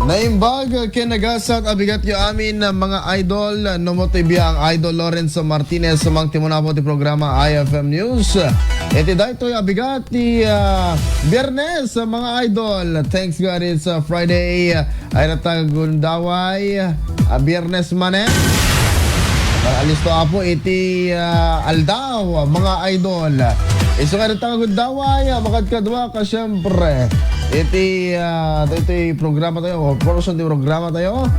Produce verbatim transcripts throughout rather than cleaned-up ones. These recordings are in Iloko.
Naimbag ken nagasat a bigatyo amin, mga idol. Numo ti biag, Idol Lorenzo Martinez, sumang ti munapo ti programa I F M News. Iti daytoy a bigat ti, ah, Biyernes, mga idol. Thanks God it's, ah, Friday. Ay, natagundaway, ah, Biyernes manen. Alisto, Apo, iti, ah, aldaw, mga idol. Isu nga natagundaway, ah, makadkadua ka, siyempre. Iti, ah, iti programa tayo, o portion ti programa tayo.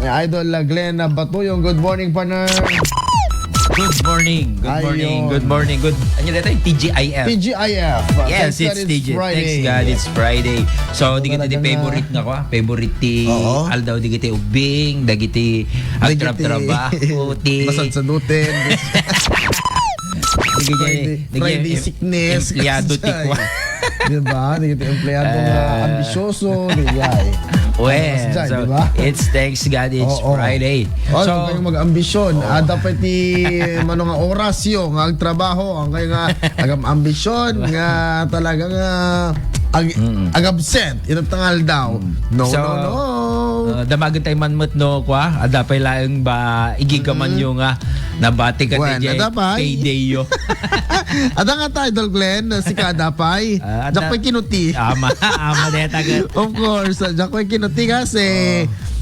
Ni Idol, ah, Glenn, ah, Batuyong. Good morning, partner. Good morning. Good morning. Ayun. Good morning. Good, ano dito? T G I F. T G I F. Yes, it's T G. Thanks God it's Friday. So, di kita di favorite nga kwa. Favorite ti aldaw, di kita ubing, dagiti agtrab-trabaho, ti masadsadutin. Dagiti, Friday, dagiti Friday em-, sickness. Empleyado ti kwa. Di ba? Dagiti empleyado nga ambisyoso, di ba? Well, so, it's thanks God it's Friday. Oh, so, kayo mag-ambisyon. Ada pa ti mano nga orasyo nga agtrabaho, ang kayo nga agam-ambisyon nga talaga nga ag-, ag-absent iti tangaldaw. No, so, no, no. Uh, damagen tayo man met no, kwa, ada pay laeng ba igigaman yo nga nabati ka, well, DJ, ada pay payday yo. Ada nga ta, Idol Glenn, si kada pay. Ah, ada. Diak pay kinuti. Ama, ama, deta ka. Of course, uh, diak pay kinuti kasi.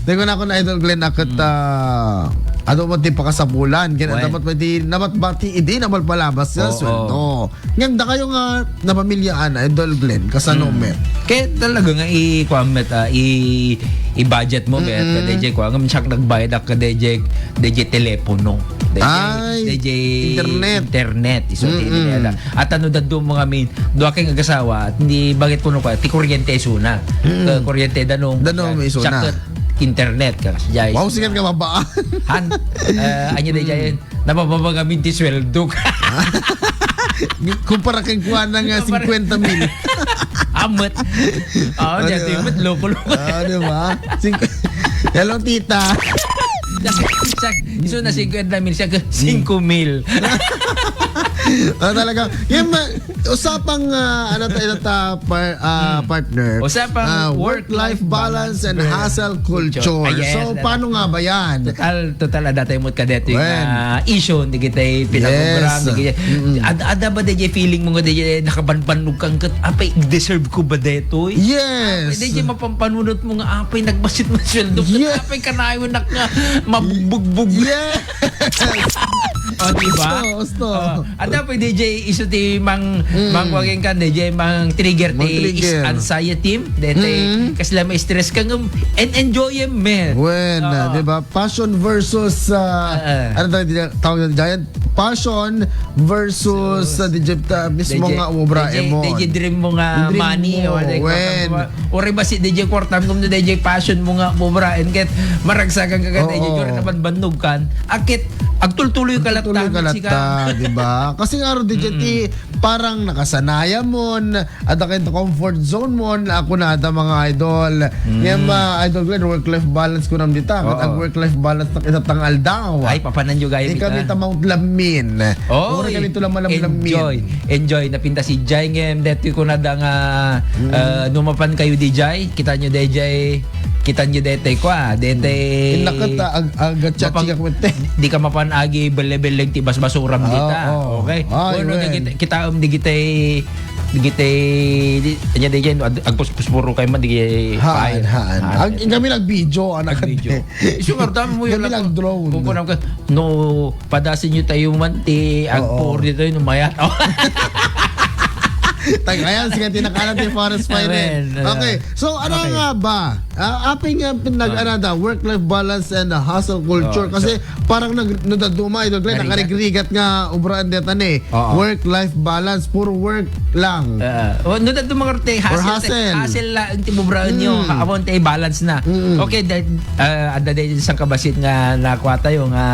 Tayo na ako na Idol Glenn, akat, ah, ano mo ti pakasapulan? Kaya dapat pwede, dapat bati, idi, naman palabas nga sweldo. Ngem dakayo nga napamilyaan, Idol Glenn, kasano met? Kaya talaga nga i-, kuwan met, ah, i-, i-budget mo met, ka D J, kuwan, ngem siya nagbayad ak ka D J, D J telepono. D J, ay, D J internet. Internet, iso ti nila. At ano, dadu mo nga min, dua kay agasawa, at hindi, bakit kuno kwa, ti kuryente isuna. Ka kuryente, danong, danong isuna. Siya ket internet, ka, kasi jay. Wow, sikat nga babaan. Han, eh, anya di jay, napapabag amin ti sweldo. Kumpara kang kuwan nga singkwenta mil. Amet. Oo, ano diyan, ba? Amet, loko-loko. Ah, di ba? Sing-, hello, tita. Siya, siya, iso na singkwenta mil, siya, singko mil. Ah, talaga. Yan, ma-, usapang, ah, ano ta-, ano ta, par-, ah, partner. Usapang ah, work-life balance and hustle culture. Ah, yes, so, paano nga ba yan? Total, total, ada tayo mo kadetoy nga issue, di kita pinaprogram, di kita, ad-, ada ba, D J, feeling mo nga, D J, nakabanbannog kang kat-, apay, deserve ko ba detoy? Yes. Apay, D J, mapampanunot mo nga, apay, nagbasit mo sweldo, apay, kanayon nak nga, mabugbog. Yes. O, di ba? Gusto, gusto. O, ada pa, D J, iso ti mang, mang kuwagen kan, D J, mang trigger ti anxiety, dete, kasla ma-stress ka, ngem, and enjoy, man. Wen, di ba? Passion versus, ah, ano tawag dito? Tawag dito, Giant? Passion versus, ah, di, ah, mismo nga obra, D J, mo. D J dream mo nga money, o, like, wen. Uray ba si D J kwartam, kum no D J passion mo nga obra, and ket maragsakan ka, D J, oo, nabanbannog kan, akit, agtultuloy ka latta, agtultuloy ka latta, di ba? Kasi nga, D J, ti, parang nakasanayan mo, adda kayo comfort zone mo, ako na adda mga idol. Ngem, ah, Idol Glenn, work-life balance ko nam dita. Ket ag work-life balance na kita tangaldaw. Ay, papanan yo gayam ita. Di kami ta Mount Lamin. Oy, kami to lang malamlamin. Enjoy. Enjoy. Napintas idiay ngem detoy kunada nga, ah, no mapan kayo didiay, kita nyo didiay, kita nyo detoy kwa, detoy. Innaket, ah, ag-, ag-chat mapan-, siya kwente. Di ka mapan agi belle-belleng ti basbasuram dita. Oo. Okay? Ay, bueno, wen. Kita, kita, um, digitay, digitay, di, anya didiay, ag-, agpuspuro kayo man, digitay. Haan, haan. Haan. Ag-, kami nag-video, anak. Nag-video. Isu nga, dami mo yun lang drone. Kung kunam ka, no, padasin nyo tayo man, ti, oo, agpur dito yun, umayat. Tagayan, sige, tinakalan ti Forest Fire. Amen. Okay, so, ano nga ba? Ah, apay nga, pinag-, ano da, work-life balance and, ah, hustle culture. Oh, kasi, so, parang nag-, nadaduma, ito, Glenn, nakarigrigat nga obraan deta ni. Oo. Work-life balance, puro work lang. Ah, o, nadaduma nga, te, or hustle, te, hustle. Hustle lang, ti bubraon nyo, mm, ha-, awan, te, balance na. Mm. Okay, da-, ah, adda day isang kabasit nga nakuha tayo nga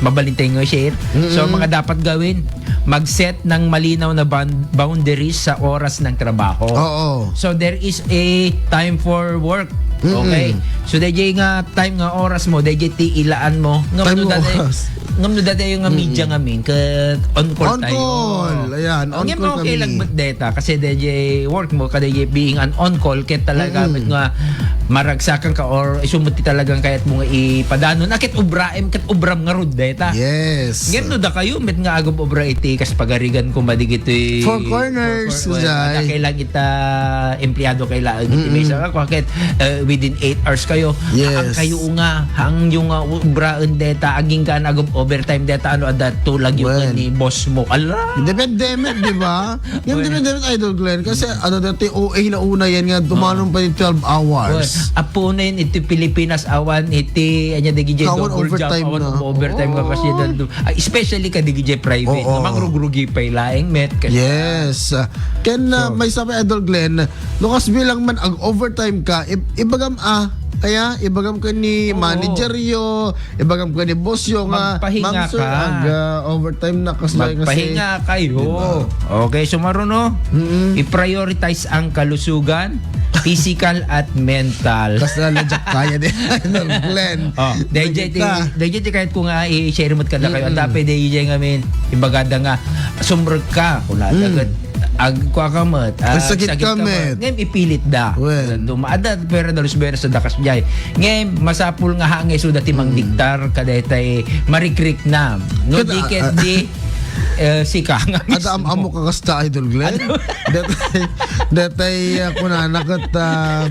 mabalintay nga share. Mm-mm. So, mga dapat gawin, mag-set ng malinaw na ban-, boundaries sa oras ng trabaho. Oo. So, there is a time for work. Mm-mm. Okay? So, D J nga time nga oras mo, D J ti ilaan mo. Nga time mo, oras. Ngem no datayo nga media ngamin, ket on call tayo. On call. Ayan, on call kami. Ngem okay lang met deta, kasi D J work mo, kada D J being an on call, ket talaga met nga maragsakan ka or isu met ti talagang kayat mo nga ipadanon. A, ket obra, em, ket obram ngarud deta. Yes. Ngem no dakayo met nga agub-obra iti kas pagarigan ko madigitoy Four Corners, Four Corners, Jai. Ada kay lang ita empleyado kay laeng iti mesa. Ket, eh, within eight hours kayo. Yes. Ang kayo nga, ang yung nga obraen deta, aging ka nag-overtime deta, ano, adda tulag yung ni boss mo. Ala! Depende met, di ba? Yung depende met, Idol Glenn, kasi ano dati, O A na una yan nga, dumanon pa yung twelve hours. Well, apo na yun, iti Pilipinas, awan, iti, anya, di gijay Awan double job, overtime awan na. Overtime ka kasi Oo. Dadu-, ah, especially ka di gijay private, Oo. Na mangrugrugipay laeng met, kasi Yes. Ken, ah, So, may sabi, Idol Glenn, no, kas bilang man ag-overtime ka, ib-, ibagam, ah, kaya ibagam ka ni Oo. Manager yo, ibagam ka ni boss yo nga, Magpahinga "Ma'am, sir, ka. Ag, ah, overtime na kas Magpahinga kayo. Diba? Okay, so maruno, Mm-mm. i-prioritize ang kalusugan, physical at mental. Kas na lang kaya di, Idol Glenn. Oh, D J, Sige ka. D J, ti kahit ko nga i-share mo kada kayo, Mm-mm. Ang tapay D J ngamin, ibagada nga, sumrek ka, kung Mm. nadagat, ag-, kwa ka met, Ang ag-, sakit sakit ka ka met. Met. Ngayon, ipilit da. Well. Dumaada, pero dalos beres sa dakas jay. Ngayon, masapul nga hangay, so dati mang Mm. diktar, kadetay marikrik na. No, Kada, di ket ah, di, eh, sika nga mismo. Ada am-amo ka kasta, Idol Glenn? Ano? Detay, detay, ah, kunana ket, ah,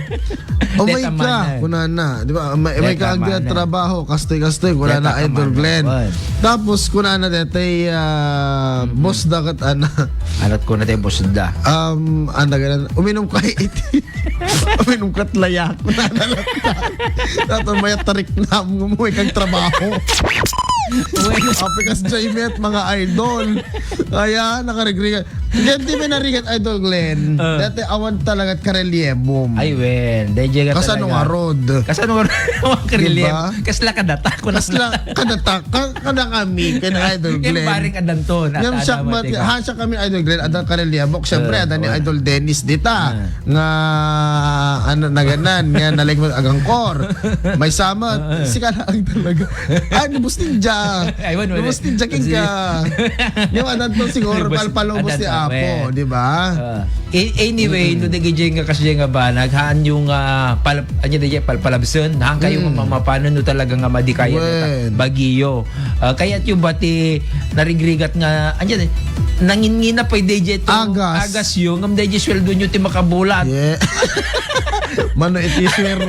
umay Deta ka, manan. Kunana. Di ba? May, may Deta ka agdi manan. Trabaho, kastoy, kastoy, kunana, Deta ka Idol manan. Glenn. Oy. Tapos, kunana, detay, ah, Mm-mm. Boss da ket ana. Anat ko na tayo, boss da. Um, ana, ganun. Uminom ka iti. Uminom ka't layak. Tato mayat tarik na mo kang trabaho. Uy. Apikas Jaimet, mga idol. Kaya, nakarigrigan. Diyan di may narigat, Idol Glenn. Ah. Dati awan talaga karelyebom. Ay, wen. Dahil dyan ka Kasano talaga. Nga rod? Kasano nga rod? Ang karelyebo. Diba? Kasla kadata ko na. Kasla kadata. Ka-, kada kami, kan Idol Glenn. Yung paring adanton. Yung siya mat-, ha, siya kami, Idol Glenn, adang karelyebo. Siyempre, Ah, adang ni wala. Idol Dennis dita. Ah. Nga, ano, naganan, nga naligmag agangkor. May samat, Ah, ah. Sika lang talaga. Ay, ni Boss Ninja. Ay, wala, wala. Ni Boss Ninja, king Sige. Ka. Yung adan to siguro, Ni Boss, palpalubos adan ni to, Apo, eh. Di ba? Ah. A-, anyway, Mm. No, dagiti nga kasdiay nga banag, haan yung, ah, pal-, ano, dagiti palpalabsen, haan kayo Mm. Nga mamapanan no talaga nga madi kayo, Wen. Bagiyo. Ah, kayat yung bati narigrigat nga, ano, eh, nangingina pa yung dagiti to Agas. Agas yung, ngam dagiti sweldo nyo ti makabulat. Yeah. Mano iti swero.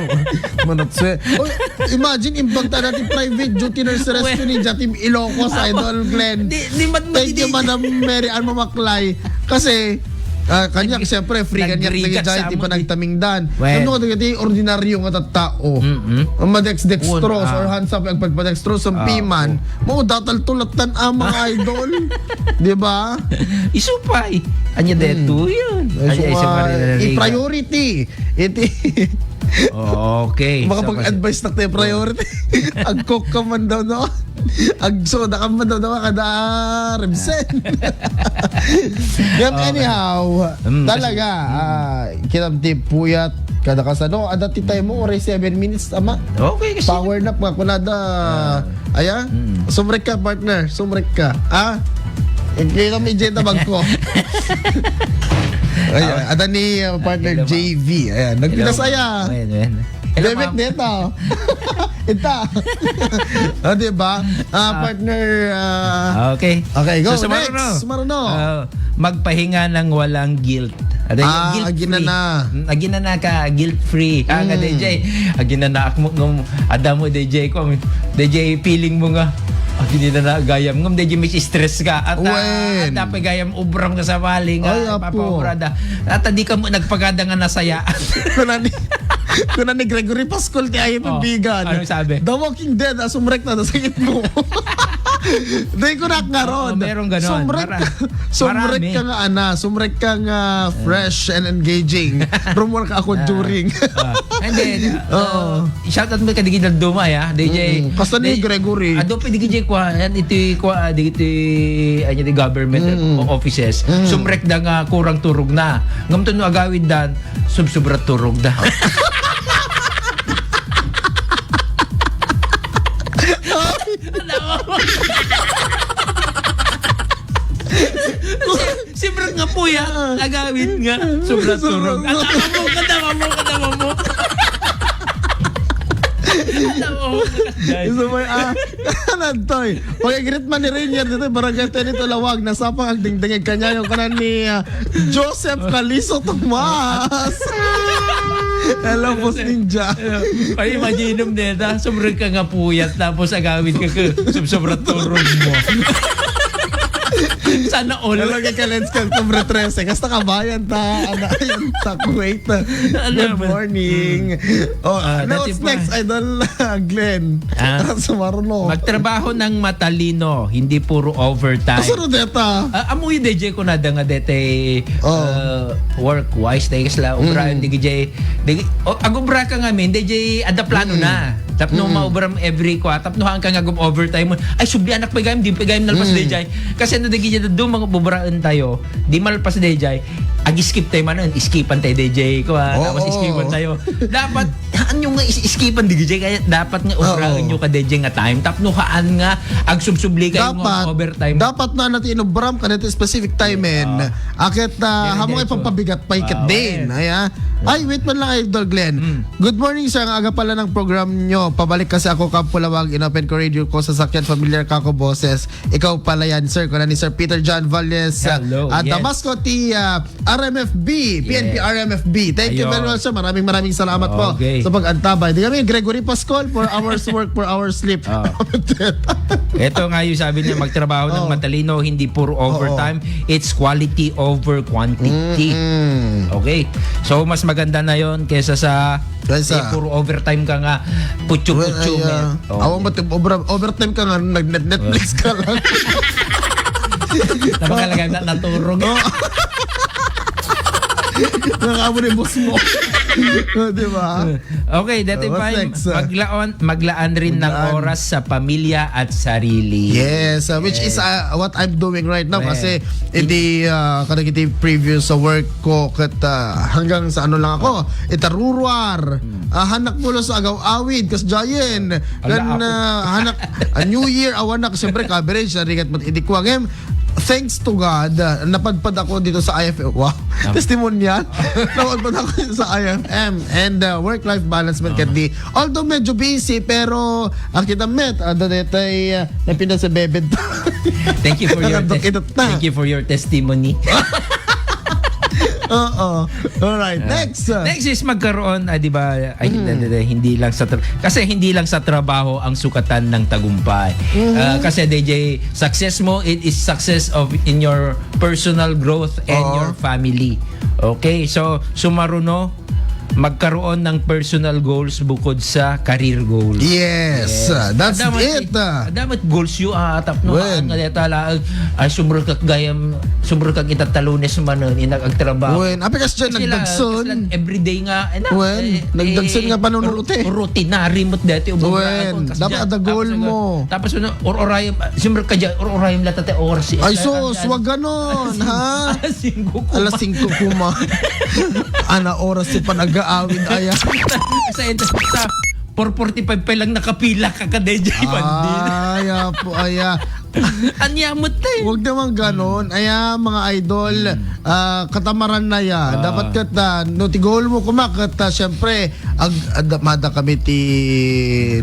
Mano swe-, oh, imagine, imbag ta dati private duty nurse Wen. Rescue ni Jatim Ilocos, Apo. Idol Glenn. Di, di mat-, Thank you, di, Madam Mary Ann Mamaklay. Kasi, ah, kanyak, Nag-, siyempre, free kanyak nagrigat nagijay, sa ti amon, panagtamingdan. Wen. Ano ka, ti ordinaryo nga tattao. Mm-mm. Ang madexdextrose Wen, ah. Or hands up, ang pagpadextrose, ang Ah, piman, oo. Mo, datal tulatan, ah, mga idol. Di ba? Isupay. Anya Mm. Deto yun. Ay, Anya, so, isa pa ah, rin na i-priority. Iti. Okay. So, Makapag-advise na tayo priority. Agkok ka man daw, no? Agsoda ka man daw, no? Kada Remsen. Yan, Okay. Anyhow, Mm, talaga, kasi, mm. Ah, kinamti puyat, kada kasano, adati tayo mo, oray seven minutes, ama. Okay, kasi Power nap nga, kunada, Ah. Aya? Mm. Sumrek ka, partner. Sumrek ka. Ah? Kaya kami dyan tabag ko. Ayan, Ah. Ada ni, uh, partner Hello, ma'am. J V. Ayan, Hello, nagpinasaya. Ma'am. Ayan, ayan. Hello, David ma'am. Neta. Ita. Ah, di ba? Ah, Ah. Partner, ah, Okay. Okay, go. So, sumaruno. Next, sumaruno. Ah, magpahinga ng walang guilt. Ada yung Ah, guilt-free. Aginana. Mm, aginana ka, guilt-free. Ah, nga, Mm. D J, aginana ak mo, ngam, ada mo, D J, ko, D J, feeling mo nga, aginana gayam, ngam, D J, may stress ka. At, ah, Wen. Ada pa gayam, ubram ka sa bali nga, Ay, apo. Papaubra da. At, ah, di ka mo nagpagada nga nasaya. Kunani, kunani Gregory Pascual, ti ayo Oh, pagbigan. Ano sabi? The Walking Dead, asumrek na, nasakit mo. Di ko nak nga Oo, ron. Meron ganon. Sumrek Mara-, ka. Sumrek Marami. Ka nga, ana, sumrek ka nga fresh and engaging. Rumuar ka ako Ah. During. Ah. And then, uh, Oo. Shout out mo ka digidal dumay, ah, D J. Mm-mm. Basta ni D-, Gregory. Ado pa digidal kwa, yan, iti kwa, ah, digiti, ano, di government Mm-mm. o-, offices. Mm. Sumrek da nga kurang turog na. Ngam to no agawid dan, subsubra turog da. Apuya, agawid nga. Sobra turog. At amo ka daw, amo ka daw, amo. Gusto mo, ah, ano to, eh? Pag-greet man ni Rainier dito, barangay Tenito Lawag, nasapang agdingdingig kaniayo, kanan ni, ah, Joseph Caliso Tomas. Hello, Boss Ninja. Ay, imagine mo neta, sumrek ka nga puyat, tapos agawid ka, ka, sub-, sobra turog mo. Sana all. Hello, kay Kalens kang October trese. Kasta kabayan ta. Ano, ayan ta, wait. Good morning. Oh, ah, now what's next, Idol Glenn? Ah, sumaruno. Magtrabaho ng matalino, hindi puro overtime. Asa ro deta? Ah, amoy D J ko na da nga dete, oh, ah, work-wise, dahil sila, obrayan, mm, di gijay, di, oh, agobra ka nga, min, D J, ada plano, mm, na. Tapno, mm, maubram every kwa, tapno haan ka nga gum-overtime mo. Ay, subli anak, pagayam, di pagayam nalpas, mm, D J. Kasi ano, di gijay, do, mga bubraen tayo, di malpas, D J. Ag-skip tayo man, skipan tayo, D J, kwa, tapos, oo, skipan tayo. Dapat, haan nyo nga is-, iskipan, di gijay, kaya dapat nga, oo, obraen nyo ka, D J, nga time. Tapno haan nga, agsubsubli kayo nga overtime. Dapat na natin inobram ka dito specific time, men. Ah. Akit, ah, amo nga ipampabigat pa iket din. Ay, ah. Ay, wait man lang, Idol Glenn. Mm. Good morning, sir. Ang aga pala ng program nyo. Pabalik kasi ako, Kampo Lawag. Inopen ko radio ko sa sakyan. Familiar ka ako, boses. Ikaw pala yan, sir. Kuna ni Sir Peter John Valles. Hello, ah, yes. Damasco, ti, ah, R M F B, P N P, yes, R M F B. Thank you very much, sir. Maraming, maraming salamat po, okay, sa pag-antabay. Di kami, Gregory Pascual, four hours work, four hours sleep. Ah. Ito nga yung sabi niya, magtrabaho ng, oh, matalino, hindi puro, oo, overtime. It's quality over quantity. Mm-mm. Okay. So, mas maganda na yon kesa sa, kesa, eh, puro overtime ka nga, putyo-putyo, well, ay, ah, men. Oh. Awan ba, over-, overtime ka nga, nag-net-, Netflix ka lang. Napakalagay na, naturog. Oh. Nakakaamo na yung boss mo. Oh, di ba? Okay, dati, oh, what's pa, next, ah? Maglaon, maglaan rin ng, maglaan, oras sa pamilya at sarili. Yes, uh, which is, yes, uh, what I'm doing right now. Well, kasi, hindi, uh, kadagiti previous sa work ko, kat, uh, hanggang sa ano lang ako, itaruruar. Hmm. Ah, hanak mo lang sa agaw-awid, kas Jayen. Ala, kan, ako, ah, hanak, a New Year, awanak, siyempre, coverage, narigat mat-, idi ko, ngem, thanks to God, ah, napadpad ako dito sa I F M. Wow. Tama. Testimonial. Napadpad ako sa I F M. And, ah, work-life balance man, ah, kadi. Although medyo busy, pero, ah, kita met, ah, dadetay, ah, napinda sa bebed. Thank you for your tes-, thank you for your testimony. Oo. Alright. Ah, next, ah. Next is magkaroon, ah, di ba, ay, mm, hindi, hindi, hindi lang sa tra-, kasi hindi lang sa trabaho ang sukatan ng tagumpay. Mhm. Ah, kasi, D J, success mo, it is success of in your personal growth and, oo, your family. Okay, so, sumaruno, magkaroon ng personal goals bukod sa career goals. Yes, yes, that's it. Adamat, adamat goals yu, ah, tapno, well, haan nga deta laeng, ay, sumrekak gayam, sumrekak ita ta Lunes manen, inag agtrabaho. Well, apikas dyan, kasi la-, nagdagsen. Kasi la-, everyday nga, eh, na, well, eh, nagdagsen eh, nga panunot, eh, ru-, routinary met deti, ubo, well, dapat ada goal mo. Tapos, ano, or-orayam, siyempre ka dyan, or-orayam la ta ti oras, eh. Ay, sus, wag ganon, ha? Alas singko kuma. Alas singko kuma. Ana oras ti panag-aawid, aya. Sa, sa, four forty-five pa lang nakapila ka ka, D J Bandit. Ay, apo, aya. Anya mo, te. Huwag naman ganon. Aya, mga idol, ah, katamaran na ya. Ah. Dapat kat, ah, no, ti goal mo kuma, kat, ah, siyempre, ag-, ad-, mada kami ti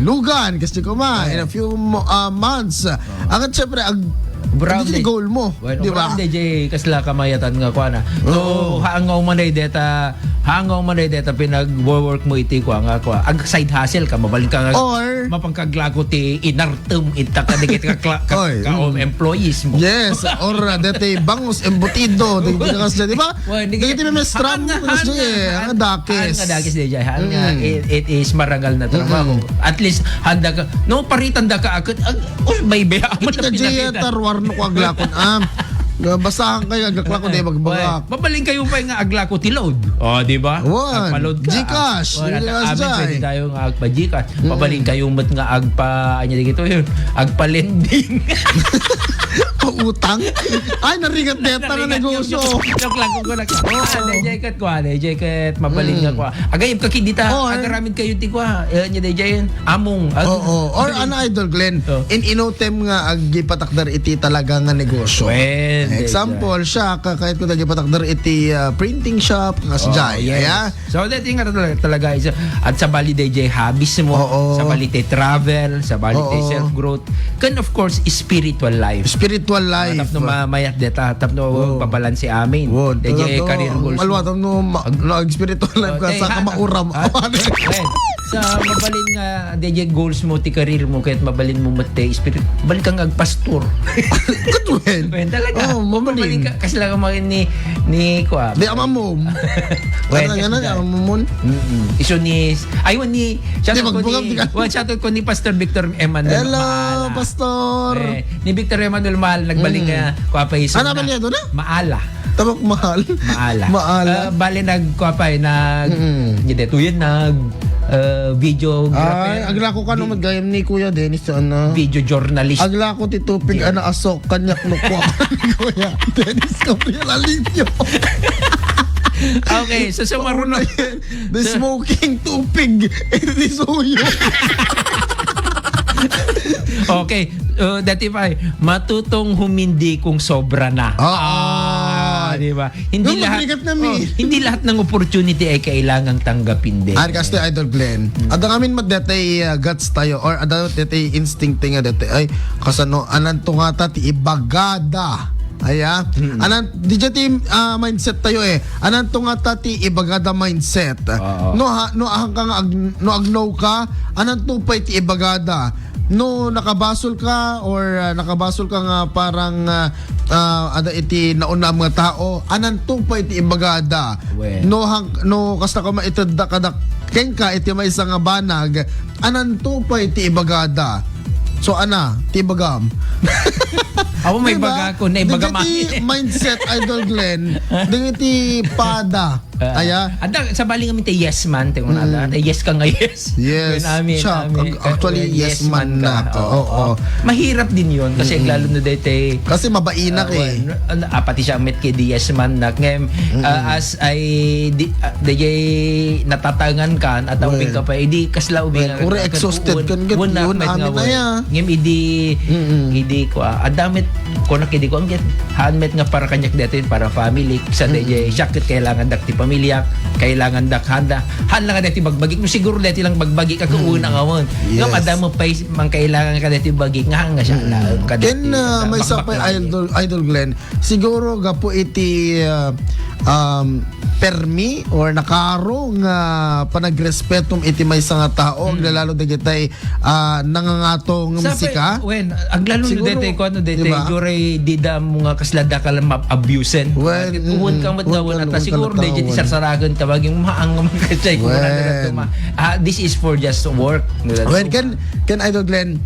lugan, kasi kuma, in a few mo-, ah, months. Ah. Akat, siyempre, ag-, brown, adi ti goal mo, di ba? Well, D J, kasla kamayatan nga kuana. Oo. So, haangaw man ay deta, haangaw man ay deta pinag-work mo iti kua nga kua. Ag side hustle ka, mabalin ka nga, or mapangkaglako ti inartem ita ka dagiti ka, ka, ka, employees mo. Yes, or, uh, deti bangus embutido, dagiti ka kasla, di ba? Well, dagiti memestra mo, haan nga, haan nga, eh, haan nga dakes. Haan nga dakes, D J. Haan nga, it, it is marangal na trabaho. Mm. At least, handa ka. No, paritan da ka, akit, ag-, Uy, baybay, amat na pinakita. Taruar no ko aglakon, ah. Basahan kayo, aglakon, di magbagak. Mabalin kayo pa nga aglako ti load. O, di ba? Agpa-load ka. Gcash. O, nata amin, pwede tayo nga agpa-Gcash. Mm. Mabalin kayo mat nga agpa, anya di kito yun? Agpa-lending. pautang. Ay, naringat deta nga Naringat negosyo. yung joke, joke lang kung kunak. Oo. Ah, D J ket kwa, D J ket mabalin nga Mm. kwa. Agayb ka kidita, Oh, ay. agaramid kayo ti kwa. Eh, nya D J yun, among. Ah, Oo. Or ano, Idol Glenn, Oh. in inutem nga agipatakder iti talaga nga negosyo. Well, D J. Example, siya, kakayat ko agipatakder iti, ah, printing shop, kas Oh, Jai, yes. aya? So, that thing nga talaga, talaga is, at sabali D J hobbies mo, Oo. sabali ti travel, sabali ti Oo. self-growth, can of course, spiritual life. Spiritual Ah, life. tapno ma-, mayat deta, tapno Oo. babalanse amin. Wow, D J talaga. career goals Alwa, mo. tapno ma-, Ag- no, ag spiritual life ka, Okay, sa ha-, kamauram. ha-, Ano? eh, sa mabalin nga, D J goals mo, ti career mo, kaya't mabalin mo mate, spirit, balik kang agpastor. Good well. Well, talaga. Oh, mabalin. Mabalin ka, kasi lang ang mga ni, ni, kwa, Di, ama mo. Well, Ano, yes, ano, dad. Ang mumon? Mm-mm. Iso ni, ay, wan ni, shout Di, out ko magbugam, ni, di ka. Well, shout out ko ni Pastor Victor Emmanuel Hello, Maala. Pastor. Eh, ni Victor Emmanuel Mahal, nagbalik Mm. nga, kwa pa iso Ano na. ba niya doon, ah? Maala. Tabak mahal. Maala. Maala. Ah, bali nag, kwa pa, eh, nag, Mm. hindi, tuyan, nag, ah, videographer. Ay, aglako ka Vi- naman gayam ni Kuya Dennis, ano? Video journalist. Aglako ti tupig, Yeah. ana, asok, kanyak, lukwak, ni Kuya Dennis Gabriel Alivio. Okay, so, so, marunong. The So smoking tupig, it is uyo. Okay, uh, dati pa, eh, matutong humindi kung sobra na. Oo. Ah, di ba? Hindi Yung lahat, mabigat na, oh, mi. hindi lahat ng opportunity ay kailangang tanggapin din. Ay, kasi, Idol Glenn, Mm. adda ngamin met detay, uh, guts tayo or adda detay instinct tayo nga detay, ay, kasano, ananto nga ta ti ibagada. Aya, Mm. anan, di dya ti, ah, mindset tayo eh. Ananto nga ta ti ibagada mindset. Oo. No, ha, no, ahang ka nga ag-, no, agno ka, ananto pay ti ibagada. No, nakabasol ka or, ah, nakabasol ka nga parang, ah, ah, ada iti naunam nga tao, ananto pay ti ibagada. Wen. No, hang, no, kasta ka maitedda kada kenka iti maysa nga banag, ananto pay ti ibagada. So, ana, ti ibagam. Ako may Di ba? baga ko, na ibaga Dagiti mami. mindset, Idol Glenn, dagiti pada. Ah, Aya? Adda, sabali nga amin ti yes man, ti kunada. Mm. Ti yes ka nga yes. Yes. Amin, Siya, amin. ag-, actually, Yes yes man man na. ka. Oo, Oo, oo. oo. Mahirap din yun kasi Mm. lalo na dete, Kasi mabainak ah, eh. Well, ano, ah, pati siya met kay di yes man na. Ngayon, Mm. ah, as ay, di, ah, di jay natatangan ka, at ang Well. ubing ka pa, eh, di kasla ubing Well, ka, uri ka, exhausted un-, kan kat un-, yun, met nga amin na way. ya. Ngayon, idi, Mm. idi ko, ah, adamit, ko na kidi ko, ang get, han met nga para kanyak dito yun, para family, sa Mm. di jay, siya ket kailangan dak ti pamilya, kailangan dak handa, han lang dito bagbagi, no, siguro dito lang bagbagi, ka Mm. una nga mo. Yes. Nga madamo pa is-, mang kailangan ka dito bagi, nga hanga siya Mm. lang, ka Ken, dito, ah, sa may isa bakbak pa, lang. Idol, Idol Glenn, siguro gapu iti, ah, um, permi or nakaro nga panagrespetom iti maysa nga tao, Mm. aglalalo dagitay, ah, nangangato nga Sa musika. pe-, wen, aglalo no Siguro, dete, kuwan no dete, di ba? Juray di da mo nga kasla dakal ma-abusen. Wen, Kuwan mm, ka mat kuwan gawan ka, ata kuwan ka siguro, mat dete, gawan. Sarsaragan ka, baging maang nga magkasay, kuwan na Wen. dito ma-, ah, this is for just work. Wen, ken, ken Idol Glenn,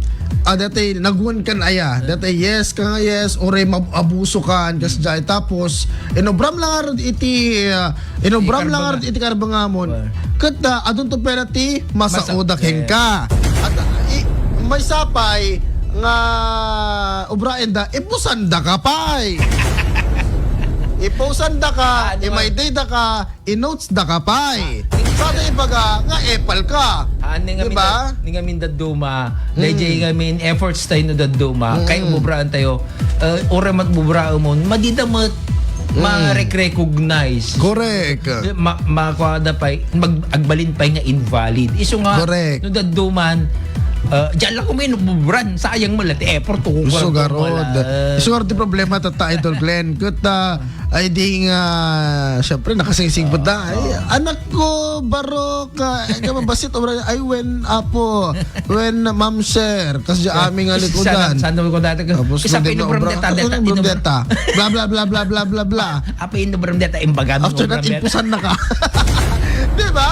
ah, dete, nagwan kan aya, dete, yes, ka nga yes, ore, mab-, abuso kan, kas jay. Tapos, inobram lang arod iti, ah, inobram Iti lang karbangan. arod iti karbangamon. Well. Ket, ah, adun to pera ti masauda Masa-, kenka. At, ah, i-, may sapay nga obraen da, ipusan da ka pay. Ipusan da ka, Ah, di ba? imayday da ka, i-notes da ka pay. Ah, Sada ibaga nga epal ka. Ah, ni Di ngamin ba? da-, ni ngamin dadduma, Mm. dayjay ngamin efforts tayo no dadduma, Mm. kay umubraan tayo, eh, ora mat bubraan mo, madida mat Mm. ma-recognize. Correct. Ma-, makuha da pay, mag-, agbalin pay nga invalid. Iso nga, Correct. no dadduman, eh, diyan lang kumain, bubran, sayang mo lang, effort, tukukul Iso ko garod. wala. Iso garod ti problema, tata Idol Glenn. Ket, ah, Ay, di nga, syempre, nakasingsing pa da. Ay, Oo. anak ko, barok, ah, ay, ka mabasit, obra, ay, wen, apo, wen, ma'am, sir, kas di Sa-, aming sa-, alikudan. sa-, saan ko dati ko? Tapos Isa kung di na pinubram obra, deta, ano deta, yung obra inubram. deta? Bla, bla, bla, bla, bla, bla, bla. Apa yung obram deta? Imbaga mo After obram that, deta. ipusan na ka. Di ba?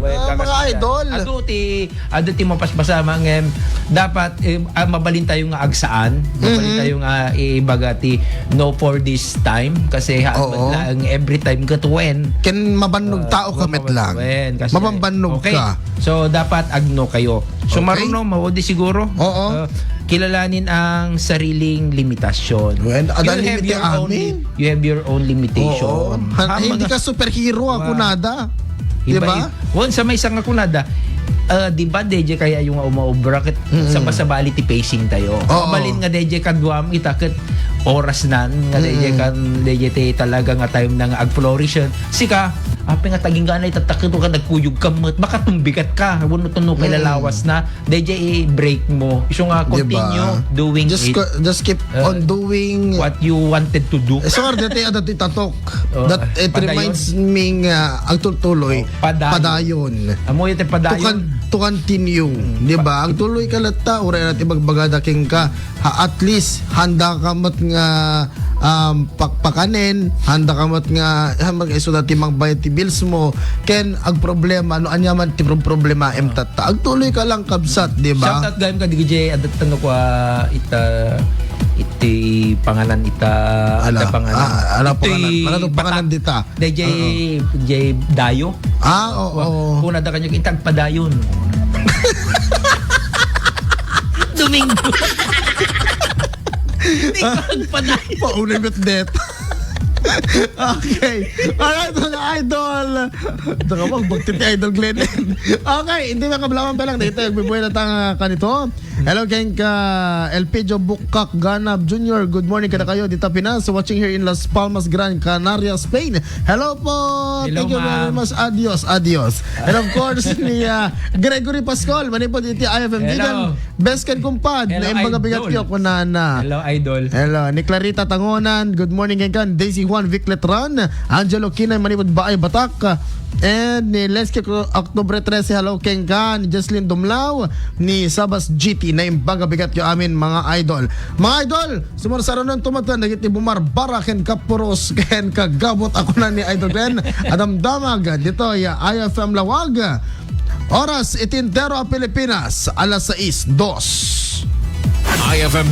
Well, ah, mga idol. Adu ti, adu ti mapaspasamak ngem dapat, eh, ah, mabalin tayo nga agsaan. Mabalin tayo nga ibaga ti no for this time kasi haanmo lang every time ket when. Ken mabannog tao ka met lang. When, kasi mabambannog ka. So, dapat agno kayo. So, okay. Maruno, maudi siguro. Oo. Ah, kilalanin ang sariling limitasyon. Well, ada limite amin. You have your own limitation. Oo. Hindi ka superhero, ako nada. Di ba? Wen, sa may sanga kunada, ah, di ba, D J kaya yung umaobra ket sa masabali ti pacing tayo. Oo. Mabalin nga D J kaduam ita ket oras nan nga D J kan, D J ti talaga nga time na nga ag-flourish. Sika, apay nga tagingga na itatakit ka nagkuyog ka met, makatumbikat ka, wano tuno kay lalawas na, D J i-break mo. Isu nga, di ba? Continue doing just it. Co-, just keep on doing what you wanted to do. Eh, sorry, dati ada ti tatok. Oh, that it padayon. Reminds me nga agtultuloy. Oh, padayon. Padayon. Amo iti padayon. To con-, to continue, di ba? Agtuloy ka latta, uray na ti bagbagada kenka. Ha, at least, handa ka met nga, um, pakpakanen, handa ka met nga, ah, mag-isu dati mangbayad ti bills mo, ken agproblema, no, anya man ti pro-, problema, em, tatta. Agtuloy ka lang, kabsat, di ba? Shout out gayam ka, D J, adat tano ko, ah, ita, iti pangalan ita, ala, ita pangalan. Ah, ala, iti pangalan. Ala, pangalan dita. D J, oo. D J Dayo. Ah, oo. Wa-, kuna da kanyo, intag padayon. Domingo. Intag padayon. Paunay met det. Okay. Alright, mga idol. Tara, wag, bagti ti Idol Glenn. Okay, hindi makablawan pa lang dito. Nagbibuhay na tanga kanito. Hello, Ken ka Elpidio Bukak Ganab Junior. Good morning kada kayo dita Pinas. Watching here in Las Palmas, Gran Canaria, Spain. Hello po. Hello, thank you very much. Adios, adios. And of course, ni, ah, Gregory Pascual, manipod iti I F M Vegan. Hello. Best ken kumpad. Hello, na imbaga bigat idol. Kyo, kunana. Hello, idol. Hello, ni Clarita Tangonan. Good morning, Kenkan. Daisy Juan, Vic Letran. Angelo Kinay, manipod Baay, Batak. And ni Leski Octobre trese, hello, Kenkan. Jocelyn Dumlao. Ni Sabas G T, naimbag a bigat yo amin, mga idol. Mga idol, sumursaranon tumatan dagiti bumarbara ken kapuros ken kagabot a kuna ni Idol Glenn. Adamdamag ditoy I F M Lawag. Oras iti entero a Pilipinas, alas sais dos. I F M